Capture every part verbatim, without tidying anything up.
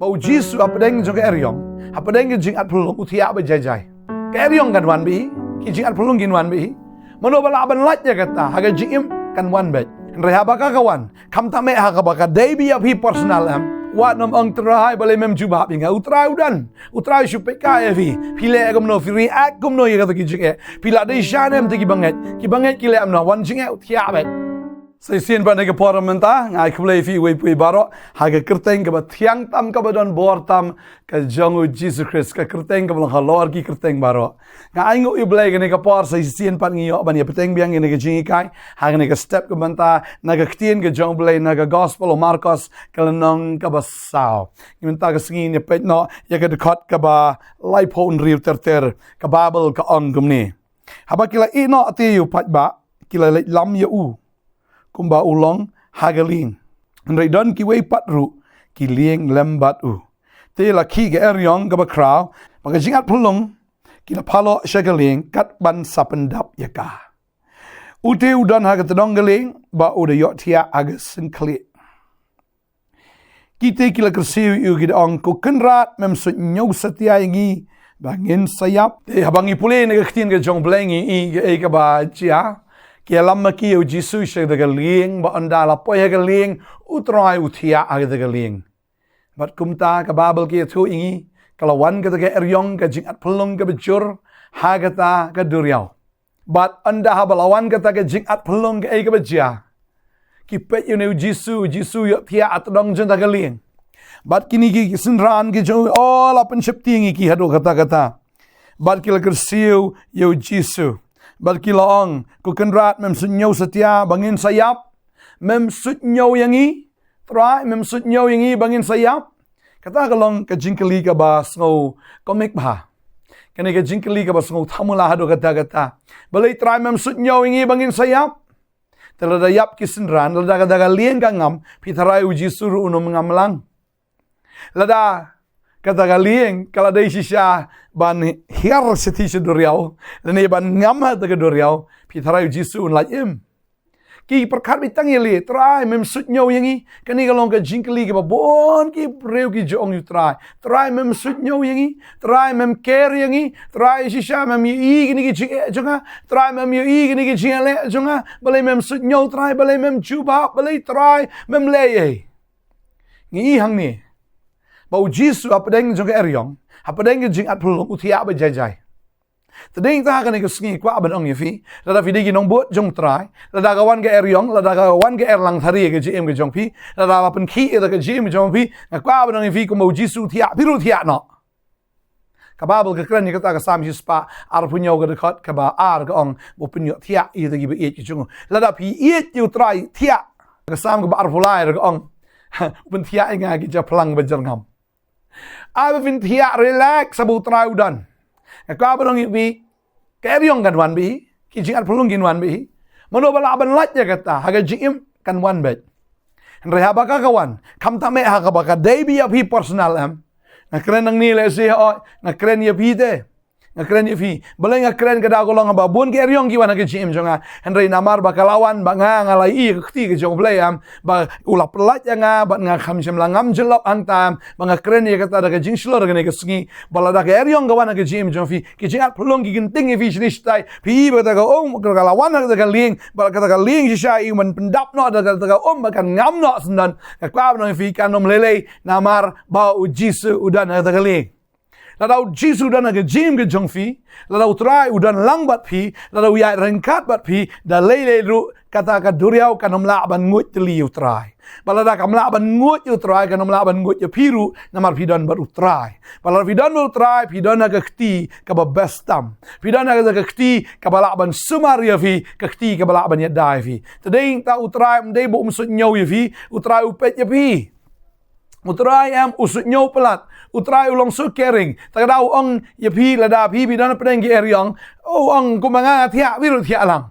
Ba u Jisu hapdeng jong ka eriong, hapdeng ka jingatphyllung u thiah beit jai jai. Ka eriong kan wan beit hi, ki jingatphyllung kin wan beit hi. Mano ba lah ban lait ïa kata ha ka jingim kan wan beit. Hynrei haba ka ka wan, khamtam eh ha kaba ka dei beit ïa phi personal em. Wat nym ong Trai balei mem jubab ïa nga, u Trai u don. U Trai u shu peit kai ïa phi. Phi leh kumno, phi react kumno ïa kata ki jingeh. Phi la dei sha ne em te ki bangeit. Ki bangeit ki leh kumno, wan jingeh u thiah beit. Sa shisien pat na ka por mynta nga ai khublei ïa phi uwei pa uwei baroh ha ka kyrteng kaba thiang tam, kaba don bor tam, ka jong u Jisu Khrist, ka kyrteng kaba long halor ki kyrteng baroh. Nga ai nguh ïa U Blei kane ka por sa shisien pat ngi ïoh ban ïa bteng biang ïa kane ka jinghikai ha kane ka step ka mynta na ka ktien ka jong U Blei na ka Gospel u Markos ka lynnong kaba saw. Ngi mynta ka sngi ngin ïa peit noh ïa ka dkhot kaba laiphew hynriew ter ter, ka Baibl ka ong kumne. Haba ki la ïeh noh te ïa u paidbah, ki la leit lam ïa u kumba u long ha ka lieng. Hynrei don kiwei pat ruh ki lieng lem bad u. Te la khih ka eriong kaba khraw bad ka jingatphyllung, ki la phaloh sha ka lieng kat ban sa pyndap ïa ka. U te u don ha ka tnong ka lieng ba u da ïohthiah ha ka syngkhlieh. Kita ki la kyrsiew ïa u, ki da ong, Ko Kynrad, mem suidñiew satia ïa ngi ba ngin sa ïap? Te haba ngi pule na ka ktien ka jong U Blei ngi i kaei kaba jia. Ki ïalam ma ki ïa u Jisu sha kata ka lieng, bad ynda la poi ha ka lieng, u Trai u thiah ha kata ka lieng. Bad kumta ka Baibl ka ïathuh ïa ngi, ka la wan kata ka eriong, ka jingatphyllung kaba jur ha kata ka duriaw. Bad ynda haba la wan kata ka jingatphyllung, kaei kaba jia? Ki peit ïa une u Jisu, u Jisu u ïohthiah ha tnong jong kata ka lieng. Bad kine ki synran ki jong u, oh, la pynsheptieng ïa ki haduh katta katta. Bad ki la kyrsiew ïa u Jisu. Bad ki la ong, Ko Kynrad, mem suidñiew satia ba ngin sa ïap? Mem suidñiew ïa ngi, Trai, mem suidñiew ïa ngi ba ngin sa ïap? Kata ka long ka jingkylli kaba sngew komik bha. Kane ka jingkylli kaba sngew thamula haduh katta katta. Balei Trai mem suidñiew ïa ngi ba ngin sa ïap? Te lada ïap ki synran, lada kata ka lieng ka ngam, phi tharai u Jisu ruh un ym ngam lang. Lada kata ka lieng ka la dei shisha ban hiar shathie sha duriaw, lane ban ngam ha kata ka duriaw, phi tharai u Jisu un lait im? Ki pyrkhat beit tang ïaleh, Trai mem suidñiew ïa ngi. Kane ka long ka jingkylli kaba bun ki briew ki ju ong ïa u Trai. Trai mem suidñiew ïa ngi, Trai mem care ïa ngi, Trai shisha mem ïohi kine ki jingeh jong nga, Trai mem ïohi kine ki jingïaleh jong nga, balei mem suidñiew Trai, balei mem jubab, balei Trai mem leh ei ei? Ngi i hangne ba u Jisu hapdeng jong ka eriong, hapdeng ka jingatphyllung u thiah beit jai jai. Te dei ta ha kane ka sngi kwah ban ong ïa phi, lada phi dei ki nongbud jong u Trai, lada ka wan ka eriong, lada ka wan ka erlang thari ka jingim ka jong phi, lada la pynkhih ïa ka jingim ka jong phi, nga kwah ban ong ïa phi kumba u Jisu u thiah, phi ruh thiah noh. Ka Baibl ka kren ïa kata, ka Salm shispah arphew hynñiew ka dkhot kaba ar ka ong, ba u pynïohthiah ïa kita kiba ïeit ki jong u. Lada phi ïeit ïa u Trai, thiah. Ka Salm kaba arphew lai ruh ka ong, u pynthiah ïa nga ha ki japhlang ba jyrngam. Ai ba phin thiah, relax, sha ba u Trai u don. Nga kwah ban ong ïa phi, ka eriong kan wan beit hi, ki jingatphyllung kin wan beit hi. Mano ba lah ban lait ïa kata ha ka jingim kan wan beit. Hynrei haba ka ka wan, khamtam eh ha kaba ka dei beit ïa phi personal em. Nga kren nangne lehse, oh, nga kren ïa phi te. Nga kren ïa phi. Balei nga kren? Ka daw ka long ba bun ki eriong ki wan ha ka jingim jong nga. Hynrei namar ba ka la wan bad nga, nga la ïohi ïa ka kti ka jong U Blei em, ba u la pyllait ïa nga, bad nga kham shym la ngam jyllop hangta em. Ba nga kren ïa kata da ka jingshlur kane ka sngi, ba lada ka eriong ka wan ha ka jingim jong phi, ki jingatphyllung ki kynting ïa phi shane shatai, phi i ba kata ka um ka la wan ha kata ka lieng, ba kata ka lieng shisha i ban pyndap noh da kata ka um ba kan ngam noh syndon. Nga kwah ban ong ïa phi, kan ym lei lei, namar ba u Jisu u don ha kata ka lieng. Lada u Jisu u don ha ka jingim ka jong phi, lada u Trai u don lang bad phi, lada u ïaid ryngkat bad phi, da lei lei ruh kata ka duriaw kan ym lah ban nguid tylli ïa u Trai. Bad lada kam lah ban nguid ïa u Trai, kan ym lah ban nguid ïa phi ruh, namar phi don bad u Trai. Bad lada phi don bad u Trai, phi don ha ka kti kaba best tam. Phi don ha ka kti kaba lah ban sumar ïa phi, ka kti kaba lah ban ïada ïa phi. Te dei ta u Trai ym dei ba um suidñiew ïa phi, u Trai u peit ïa phi. U Trai em, u suidñiew palat. U Trai u long so caring. Ta ka daw u ong ïa phi, lada phi, phi don hapdeng ki eriong, u ong kumba nga nga thiah, phi ruh thiah lang.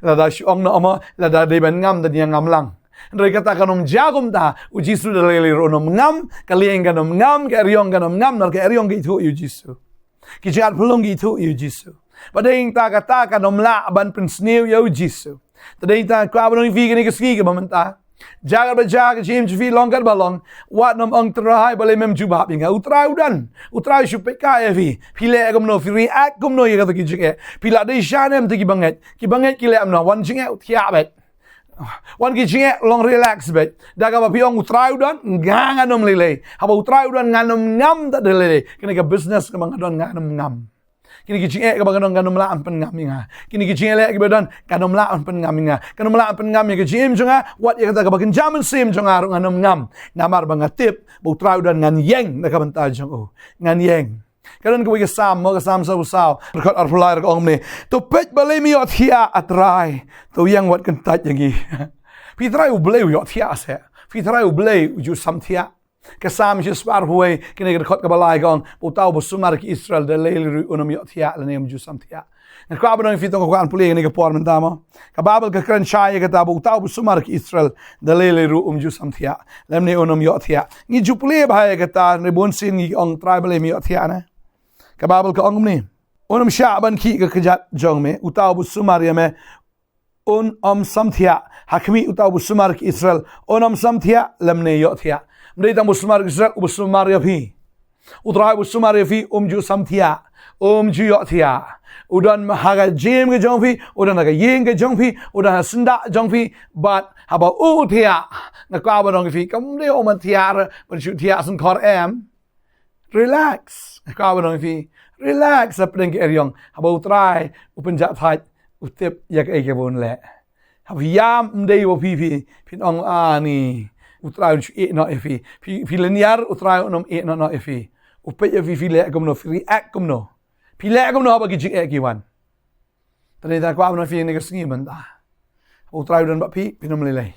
Lada shu ong noh mo, lada dei ban ngam, da dei ngam lang. Hynrei kata kan ym jia kumta, u Jisu da lei lei ruh un ym ngam, ka lieng kan ym ngam, ka eriong kan ym ngam, namar ka eriong ka ithuh ïa u Jisu. Ki jingatphyllung ki ithuh ïa u Jisu. Bad dei ta kata kan ym lah ban pynsniew ïa u Jisu. Te dei ta kwah ban ong ïa phi kane ka sngi kaba mynta, Jaka ba jaka ka jingim jong phi long katba long. Wat nym ong Trai balei mem jubab ïa nga. U Trai u don. U Trai u shu peit kai ïa phi. Phi leh kumno, phi react kumno ïa kata ki jingeh. Phi la dei sha ne em te ki bangeit. Ki bangeit ki leh kumno, wan jingeh u thiah beit. Wan ki jingeh long relax beit. Da kaba phi ong U Trai u don, nga ngan ym lei lei. Haba U Trai u don ngan ym ngam da lei lei. Kane ka business kaba nga don ngan ym ngam. Kine ki jingeh kaba nga don kan ym lah ban pynngam ïa nga. Kine ki jingeh leh kiba don kan ym lah ban pynngam ïa nga. Kan ym lah ban pynngam ïa ka jingim jong nga, wat ïa kata kaba kynja mynsiem jong nga ruh ngan ym ngam. Namar ba nga tip ba U Trai u don, ngan ïeng na ka bynta jong u. Ngan ïeng. Ka don kawei ka Salm, mo, ka Salm saw saw, dkhot arphew lai ka ong kumne: To peit balei me ïohthiah, A Trai. To ïeng wat kyntait ïa ngi. Phi Trai U Blei u ïohthiah se. Phi Trai U Blei u ju samthiah. Ka Salm shispah arphew wei, kane ka dkhot kaba lai ka ong, ba uta uba sumar ïa ki Israel da lei lei ruh un ym ïohthiah lane um ju samthiah. Nga kwah ban ong ïa phi, to nga kwah ban pule ïa kane ka por mynta, mo. Ka Baibl ka kren shai ïa kata ba uta uba sumar ïa ki Israel da lei lei ruh um ju samthiah lane un ym ïohthiah. Ngi ju pule bha ïa kata, ne bun sien ngi ong Trai balei me ïohthiah, ne. Ka Baibl ka ong kumne: Un ym shah ban khih ka kjat jong me, uta uba sumar ïa me un ym samthiah. Ha khmih, uta uba sumar ïa ki Israel un ym samthiah lymne ïohthiah. Ym dei tang uba sumar ïa ki Israel, uba sumar ïa phi. U Trai uba sumar ïa phi um ju samthiah, um ju ïohthiah. U don ha ka jingim ka jong phi, u don ha ka ïing ka jong phi, u don ha syndah jong phi. Bad haba u thiah, nga kwah ban ong ïa phi, kam dei u man thiah, ban shu thiah sngewkhor, em. Relax. Nga kwah ban ong ïa phi, relax hapdeng ka eriong. Haba U Trai u pynjah thait, u tip ïa kaei kaba un leh. Haba ïam, ym dei ba phi, phi, phin ong, ani, U Trai un shu ïeh noh ïa phi. Phi, phi lynñiar, U Trai un ym ïeh noh noh ïa phi. U peit ïa phi, phi leh kumno, phi react kumno. Phi leh kumno haba ki jingeh ki wan. Te dei tang kwah ban ong ïa phi kane ka sngi mynta, U Trai u don bad phi, phin ym lei lei.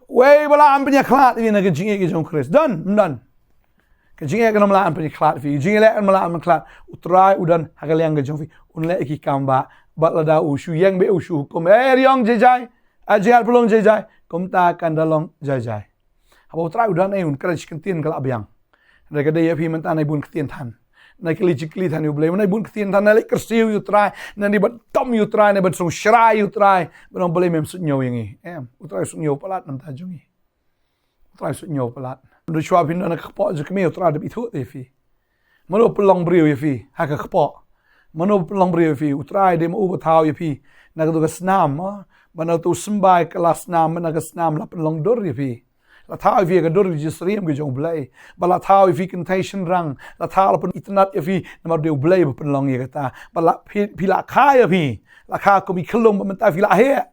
Wei ba lah ban pynïakhlad ïa phi na ka jingïeit ka jong U Khrist? Don, ym don. Ka jingeh kan ym lah ban pynïakhlad ïa phi. Ka jingeh leh kan ym lah ban khlad. U Trai u don ha ka liang ka jong phi. Un leh ïa ki kam ba, bad lada u shu ïeng beit, u shu hukum, eh, eriong jai jai, ah, jingïaid pynlong jai jai, kumta kan da long jai jai. Haba U Trai u don, eh, un kren shi kyntien ka la biang. Hynrei ka dei ïa phi mynta, nai bun ktien than. Nai kylli jingkylli than ïa U Blei, nai bun ktien than, nai leit kyrsiew ïa U Trai, nai ban dom ïa U Trai, nai ban sngewsyrah ïa U Trai, ban ong, Blei, mem suidñiew ïa ngi. Em, U Trai u suidñiew palat na ka bynta jong ngi. U Trai u suidñiew palat. Hynrei shuwa phin don ha ka kpoh jong ka kmie, U Trai u dep ithuh ïa phi. Mano ba pynlong briew ïa phi ha ka kpoh? Mano ba pynlong briew ïa phi? U Trai, dei ma u ba thaw ïa phi na kato ka snam, ah? Ba na kato u symbai ka la snam, ba na ka snam la pynlong dur ïa phi. La thaw ïa phi ha ka dur ka jingsyriem ka jong U Blei. Ba la thaw ïa phi kynthei shynrang. La thaw, la pynitynnad ïa phi namar dei U Blei ba pynlong ïa kata. Ba la phi, phi la kha ïa phi. La kha kum i khyllung, ba mynta phi la heh.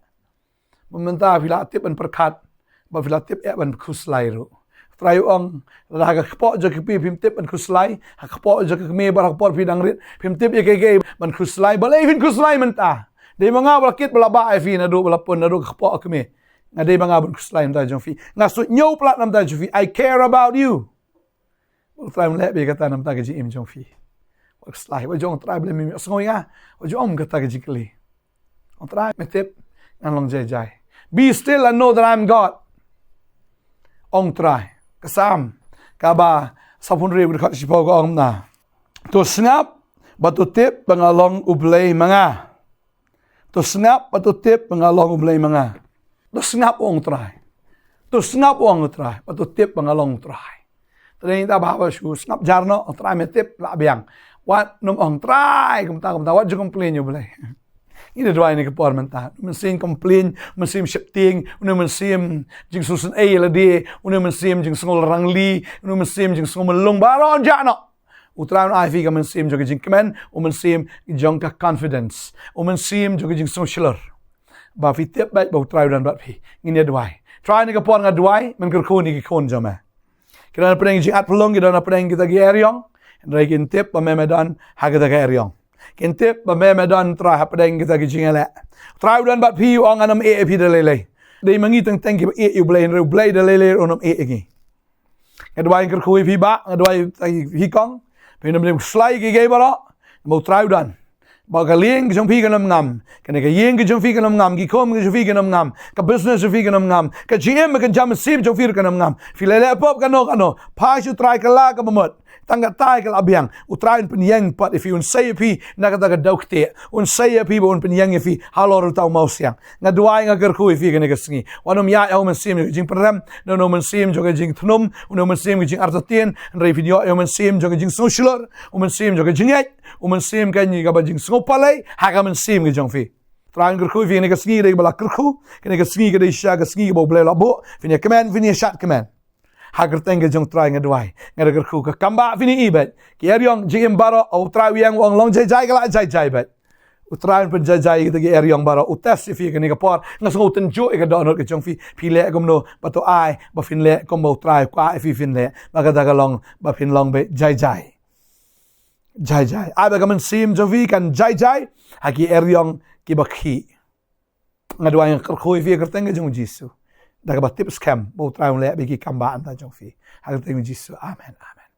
Ba mynta phi la tip ban pyrkhat. Ba phi la tip eh ban khuslai ruh. Trai u ong, lada ha ka kpoh jong ka kmie phim tip ban khuslai, ha ka kpoh jong ka kmie bad ha ka por phi dang rit phim tip ïa kaei kaei ban khuslai, balei phin khuslai mynta? Dei ma nga ba la kit, ba la bah ïa phi naduh ba la pun, naduh ka kpoh ka kmie. Nga dei ma nga ban khuslai na ka bynta jong phi. Nga suidñiew palat na ka bynta jong phi. I care about you. Wat Trai un leh beit kata na ka bynta ka jingim jong phi. Wat khuslai, wat ju ong, Trai, Blei, mem ïohsngew ïa nga. Wat ju ong kata ka jingkylli. Ong, Trai, me tip ngan long jai jai. Be still and know that I am God. Ong Trai. Ka Salm kaba sawphew hynriew, dkhot shiphew ka ong kumne: To sngap bad to tip ba nga long U Blei ma nga. To sngap bad to tip ba nga long U Blei ma nga. To sngap, ong Trai. To sngap, ong Trai, bad to tip ba nga long Trai. Te dei ngi ta ba haba shu sngap jar noh, ong, Trai, me tip, la biang. Wat nym ong, Trai, kumta kumta, wat ju complain ïa U Blei. Ngi da duwai ha kane ka por mynta. Mynsiem complain, mynsiem sheptieng, une mynsiem jingsngewsynei ïa lade, une mynsiem jingsngew rangli, une mynsiem jingsngew myllung, baroh un jah noh. U Trai un ai ïa phi ka mynsiem jong ka jingkmen, u mynsiem jong ka confidence, u mynsiem jong ka jingsngew shlur. Ba phi tip beit ba U Trai u don bad phi. Ngin ïa duwai. Trai, ha kane ka por nga duwai, men kyrkhu ïa ki khun jong me. Ki don hapdeng jingat pynlong, ki don hapdeng kita ki eriong. Hynrei kin tip ba me, me don ha kita ki eriong. Kin tip ba me, me don, Trai, hapdeng kita ki jingeh. Trai u don bad phi, u ong ngan ym ïeh ïa phi da lei lei. Dei ma ngi teng teng kiba ïeh ïa U Blei, hynrei U Blei da lei lei un ym ïeh ïa ngi. Nga duwai kyrkhu ïa phi bah, nga duwai ïa phi kong. Phin ym dei ban khuslai ïa kiei kiei baroh. Namar U Trai u don. Ba ka lieng ka jong phi kan ym ngam. Kane ka ïing ka jong phi kan ym ngam. Ki khun ka jong phi kan ym ngam. Ka business jong phi kan ym ngam. Ka jingim ka jingmynsiem jong phi kan ym ngam. Phi leh leh pop kano kano. Phai sha U Trai ka la kaba mut. Tang katei ka la biang. U Trai un pynïeng pat ïa phi, un sei ïa phi na kata ka daw ktieh. Un sei ïa phi bad un pynïeng ïa phi halor uta u mawsiang. Nga duwai, nga kyrkhu ïa phi kane ka sngi. Wat nym ïaid ha u mynsiem jong ka jingpynrem, ne u mynsiem jong ka jingthnum, u mynsiem ka jingartatien, hynrei phin ïoh ïa u mynsiem jong ka jingsngewshlur, u mynsiem jong ka jingngeit, u mynsiem kane kaba jingsngewpalei ha ka mynsiem ka jong phi. Trai, nga kyrkhu ïa phi kane ka sngi, dei kaba la kyrkhu, kane ka sngi ka dei shisha ka sngi kaba U Blei u la buh, phin ïa kmen, phin ïa shad kmen. Ha ka kyrteng ka jong U Trai nga duwai, nga da kyrkhu, ka kam ba phin ïa i beit. Ki eriong jingim baroh, U Trai u ïeng, u ong long jai jai, ka la jai jai beit. U Trai un pynjai jai ïa kita ki eriong baroh. U test ïa phi kane ka por. Nga sngew tynjuh ïa ka dohnud ka jong phi. Phi leh kumno, ba to ai ba phin leh kumba U Trai u kwah ïa phi phin leh. Ba kata ka long ba phin long beit jai jai. Jai jai. Ai ba ka mynsiem jong phi kan jai jai ha ki eriong kiba khih. Nga duwai, nga kyrkhu ïa phi ha ka kyrteng ka jong U Jisu, da kaba tip skhem ba U Trai un leh bad ki kam ba hangta jong phi. Ha ka kyrteng U Jisu. Amen, amen.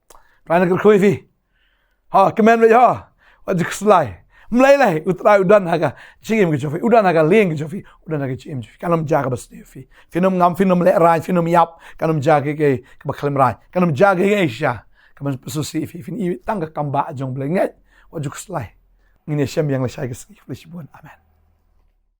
Trai, nga kyrkhu ïa phi. Ha, kmen beit ha. Wat ju khuslai. Ym lei lei, U Trai u don ha ka jingim ka jong phi, u don ha ka lieng ka jong phi, u don ha ka jingim jong phi. Kan ym jia kaba sniew ïa phi. Phin ym ngam, phin ym lehraiñ, phin ym ïap, kan ym jia kaei kaei kaba khlem raiñ. Kan ym jia kaei kaei shisha kaban pynsngewsih ïa phi. Phin i tang ka kam ba jong U Blei. Ngeit. Wat ju khuslai. Ngin ïashem biang lashai ka sngi. Khublei shibun. Amen.